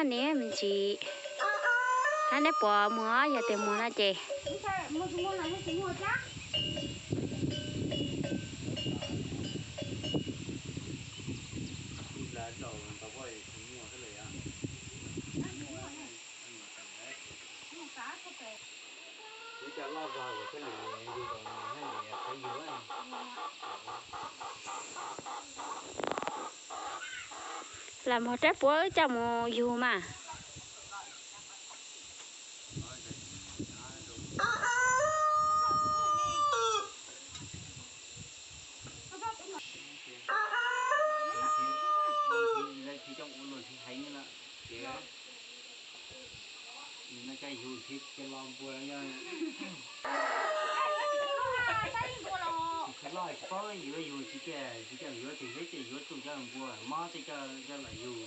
Neb me ntsis, hab neb puas muag? Yog tias muag no ces lam muag rab puab coj mus yug mas. Tsis paub yuav yug tsis tias tsis coj yuav tus hleb ces yuav txuj coj npua mob tej coj lam yug.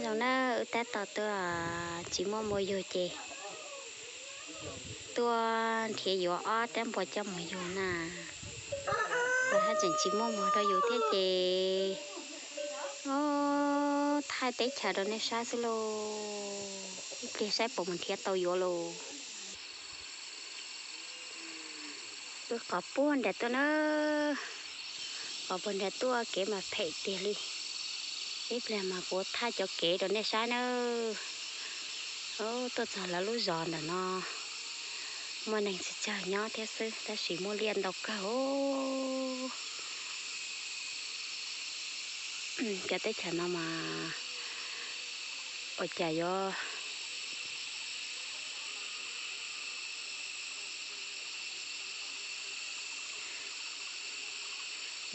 Zoo na, wb tab tom tuaj tsis muaj npua yug ces tuaj nrhiav yuav ob rab npua coj mus yug na. Los haj tseem tsis muaj muag rau yus thiab ces thaij teb chaws rau nej saib xwb lauj. Ib pliag saib puas mus nrhiav tau yuav lauj. Wb qhov puag nram tuaj na, qhov puag nram tuaj kev mas phem tiag li. Ib pliag mas kuv thaij cov kev rau nej saib na. Tuaj txog lawv lub zos ntawm no, muaj neeg tsis tsawg nyob thiab xwb tab sis muaj liaj ntau kawg os. Cov teb chaws no mas ua cas yuav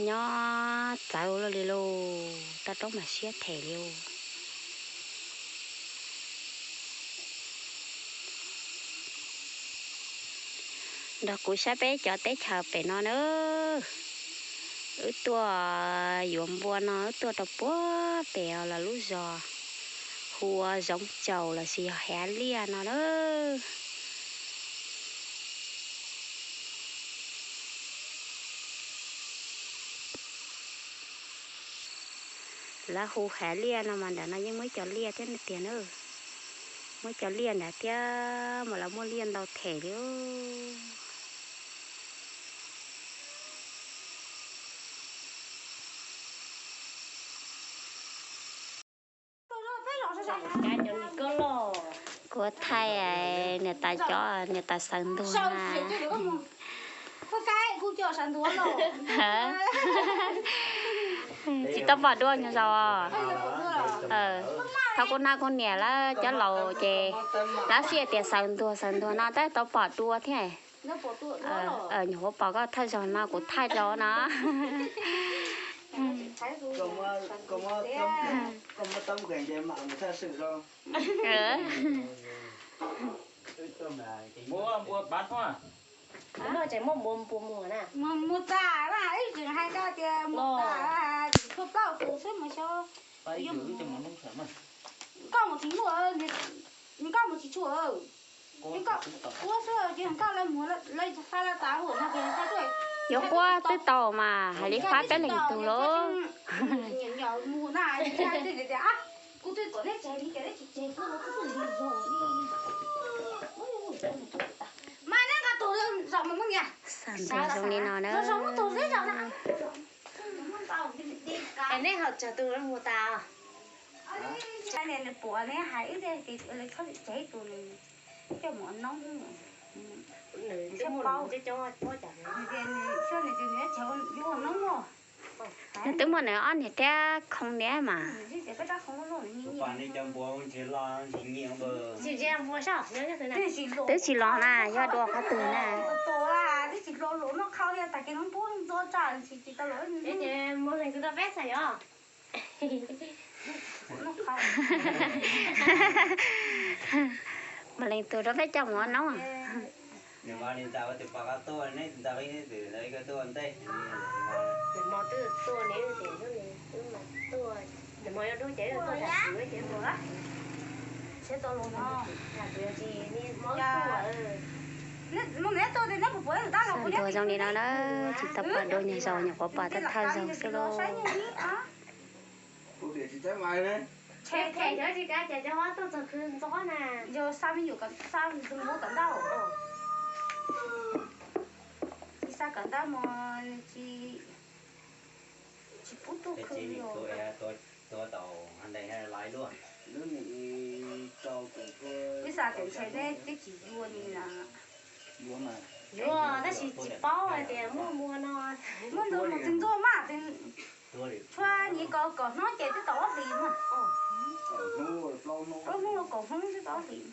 nyob txawv luaj li lauj, toj roob mas siab them li lauj. Nrog kuv saib peb cov teb chaws pem no na. Wb tuaj yuav npua no wb tuaj rau puag pem os, lawv lub zos hu ua Zoov Tsaus lossis yog Hav Liaj no na. Lawv hu Hav Liaj no mas ntawm no yeej muaj ib co liaj thiab tiag na. Muaj ib co liaj ntawd thiab mas lawv muaj liaj ntau them li. Kuv thaij niam tais cov, niam tais xaws ntuag na. Tsis tau pom dua nyuag zaus. Thaum kuv nug kuv niam lawv cov laus ces lawv xav tias xaws ntuag xaws ntuag no tab tau pom dua thiab. Nyuam qhuav pom koj thaij zaum no kuv thaij rau no. Mus tas na, ib tseem hais koj tias mus tas, tseem tshuav plaub tus xwb mas xyov. Koj mus tsis muaj, koj mus tsis tshua. Ua xwb ces koj lawv mus lawv fa lawv tas ua na. Yuav quab twb tau mas hais li fa peb leeg tug lauj. Mus na, kuv twb kom neb tseg li cas neb tsis tseg, kuv twb lig zog li. Mas neb nqa tus zaum mus muab nias. Xaws ntuag zoo li no na. Neb ho tsawg tus mus tas? Nws pum neb hais ib teg ces lawv txhob tseg ib tus, nws coj mus ua noob. Nws twb muaj, nws tias nws xyov nws tias nws yuav tseg yuav ua noob. Nws twb muaj nws ob niag rab khoo niab mas. Twb tsis los na, yog dua qhov twg na. Mas leej twg rau peb coj mus ua noob. Xyov tuag zoo li no na, tsis tau pom dua nyuag zaus, nyuam qhuav pom thawj thawj zaug xwb lauj. Ib sab kawm ntab mog, tsis pub tuaj khw li os. Ib sab tes ntshe neb twb tsis yuav li na. Yuav tab sis tsis paub hais tias muaj muag no. Muaj ntxuag mus tsis ntxuag mas, tshuav nyiv kaum hnub ces twb tau ob hlis mas. Plaub hnub kaum hnub twb tau ob hlis.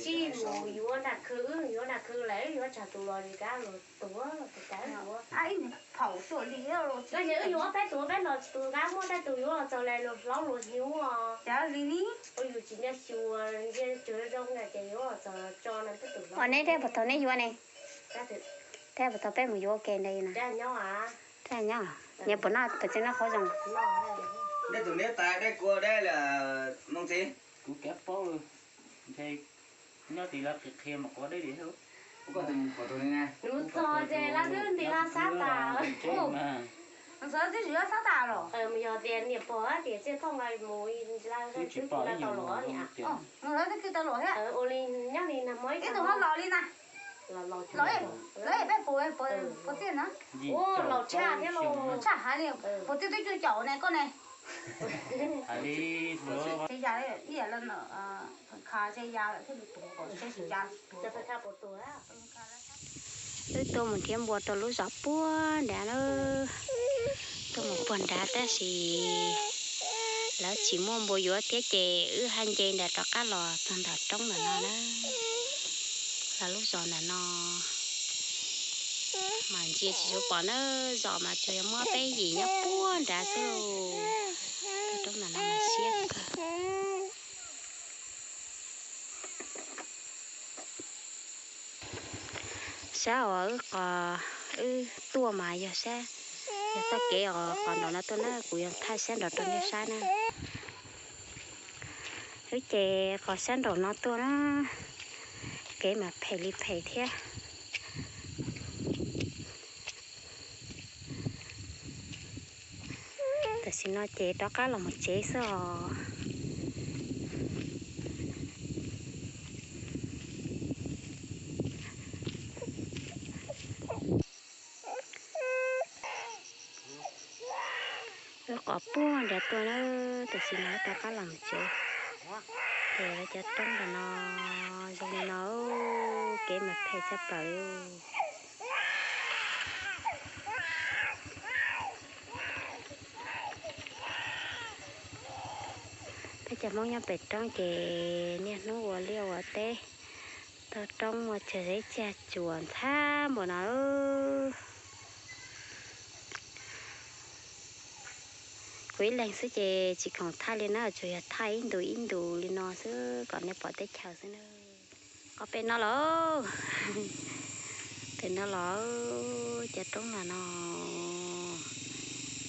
Sij mus yuav nram khw, wb yuav nram khw lawm, wb yuav tsawg tus los li kab los tuag, tus kab yuav. Koj ces wb yuav ob peb tus peb los tsis tus kab muaj tej tus yuav los txog lawm luag hlob luag hnyuv os. Ua yus tsis nco xyuas, ntsia tsuag zoo na ces yuav los txog tso no tej tus hlob. Neb puas tau neb yuav ne? Tej puas tau peb mus yuav ua ke ntawd na? Nyob, nyob puas noj, puas tseem noj qhov zoo? Dej tus neb tas dej kua dej lawm Moo Txiv. Kuv kav paub, ntshe nyob tim lawv qhia qhia mas quav dej li thiab. Nws txog ces lawv twb nti lawv xab tas. Nws txog twb tsis lawv xab tas los? Yog tias niam pog tias txiaj thooj nqa mus lawv twb tsis pom ib yam los niam. Nws lawv twb tsis tau los thiab. Ua li nyob li nag hmo ib tug ho los li na. Los, los peb puas, puas txiaj na? Ua laus tshaj thiab los. Tshaj heev li, puas txiaj twb cuaj caum ne koj ne. Ces ya ib yam li no, kha ces ya lawm thiaj li tuag, ces tsis ya. Wb tuaj mus nrhiav npua rau lub zos puag nrad na. Tuaj mus puag nrad tab sis lawv tsis muaj npua yuav thiab ces wb haj nce nram rov qab los txog ntawm roob ntawm no na. Los lub zos ntawm no mas ntsia tsis tshua pom na, zos mas tsuas yog muaj peb yim nyob puag nrad xwb lauj. Roob ntawm no mas siab kawg. Sab uas wb, wb tuaj mas yog sab, yog txoj kev uas qhov nraum no tuaj na, kuv yuav thaij sab nraum rau nej saib na. Wb ces qhov sab nraum no tuaj na, kev mas phem li phem thiab. Tam sim no ces rov qab los mus tsev xwb os. Wb qhov puag nrad tuaj na, tam sim no rov qab los mus tsev. Ces lawv cov roob ntawm no zoo li no, kev mas phem tshaj plaws li. Peb cov Hmoob nyob pem roob ces niaj hnub ua liaj ua teb, toj roob muaj tsawg zeb tsawg tsuas ntxhab npaum no. Kuv ib leeg xwb ces tsis khoom thaij li na, tsuas yog thaij ib ntus ib ntus li no xwb kom nej pom teb chaws xwb na. Qhov pem no los, pem no los, cov roob no no,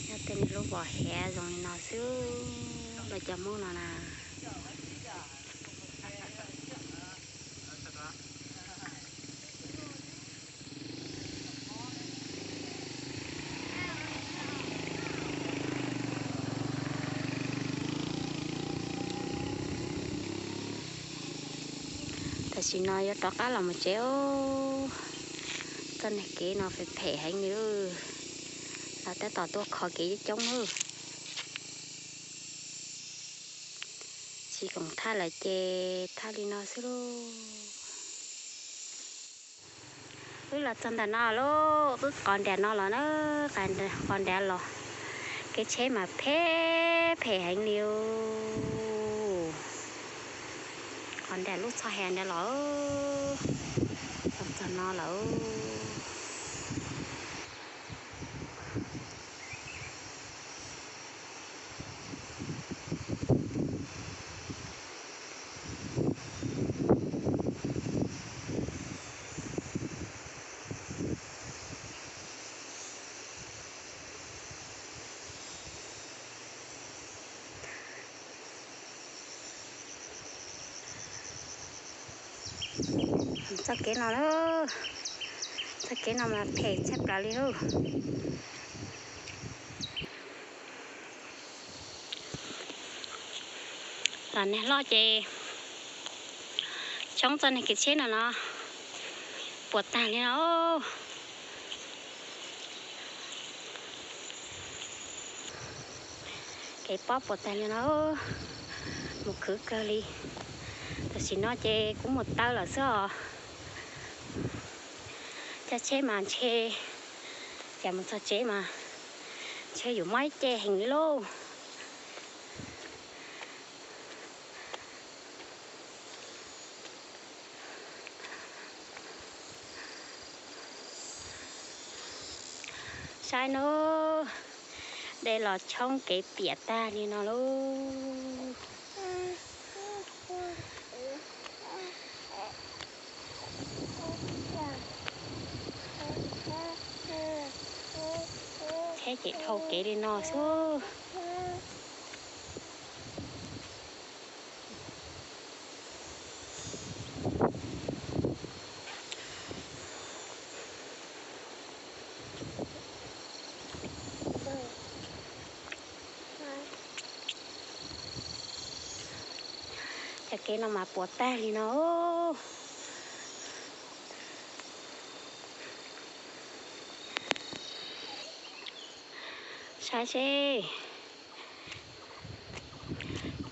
nyob tej niag lub vos hev zoo li no xwb, los cov Hmoob no na. Tam sim no yuav rov qab los mus tsev os. Txoj niag kev no phem phem heev li. Lawv tab tom tuaj kho kev coob coob na. Tsis khoom thaij lawm ces thaij li no xwb lauj. Wb los txog ntawm no lauj, wb qhov nram no los na, qhov nram los, kev tsheb mas phem phem heev li. Qhov nram lub txhoj hes nram los, los txog no lawm. Txoj kev no lauj, txoj kev no mas phem tshaj plaws li lauj. Los nag loj ces tshoob txoj niag kev tsheb no no puas tag li no. Kev pob puas tag li no, mus khwv kawg li. Tam sim no ces kuv mus taw lawm xwb os. Coj tsheb mas ntshe, cas mus txog tsev mas ntshe yuav mob ib ce heev li lauj. Saib nawb, dej los tshoob kev piam tag li no lauj. Tsheb ces dhau kev li no xwb. Cov kev no mas puas tag li no. Saib seb,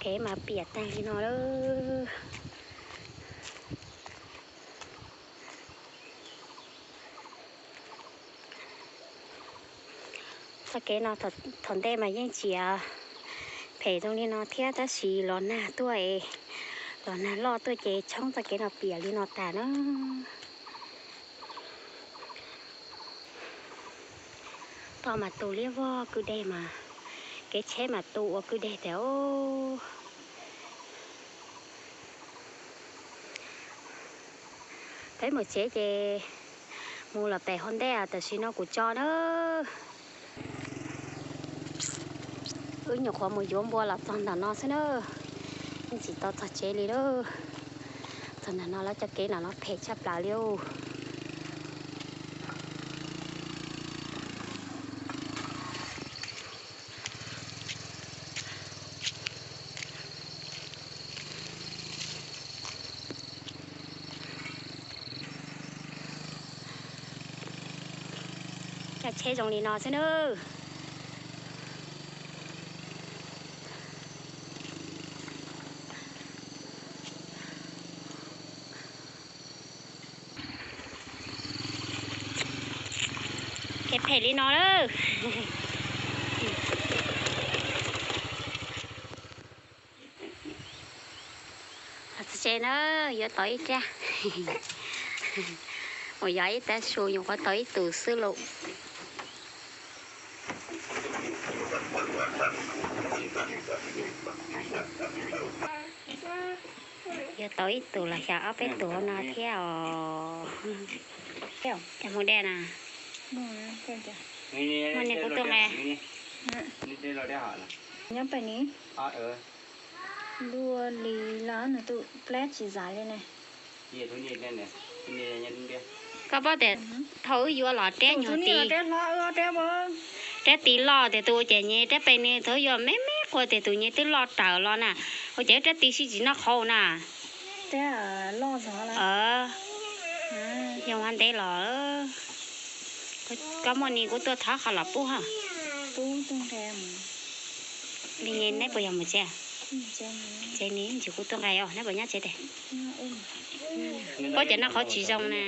kev mas piam tag li no lawm. Txoj kev no thaum ntej mas yeej tsis phem zoo li no thiab, tab sis los nag tuaj es, los nag loj tuaj ces tshoob txoj kev no piam li no tas na. Toj mas tu liab vog kwj deg mas, kev tsheb mas tu ua kwj deg tiag os. Peb mus tsev ces mus los pem hauv ntej, tam sim no kuv tso na. Wb nyuam qhuav mus yuav npua los txog ntawm no xwb na, yeej tsis tau txog tsev li lauj. Txog ntawm no lawm, cov kev no los phem tshaj plaws li lauj. Coj tsheb zoo li no xwb nawb. Kev phem li no lawm. Txog tsev na, yuav tau ib rab, mus yos ib rab su, nyuam qhuav tau ib tus xwb lauj. Yuav tau ib tus los xyov ob peb tus no thiab os. Cas mus dej na? Muaj niag kuv tuaj nqa. Koj paub tias thaum wb yuav los rab nyuag tid, rab tid loj tias tus ua ces nyem rab pem ne, thaum yuav me me qua tias tus nyem twb loj raws los na, ua ces rab tid sib tsis noj qhauv na. Yog ua ntev los, koj muaj ni kuv tuaj thov qhov los pub ha. Li nyem neb puas yog mus tsev? Tsev ni, ntsis kuv tuaj nqa os, neb puas nyob tsev tes? Paub cov noj qhauv tsis zoo na.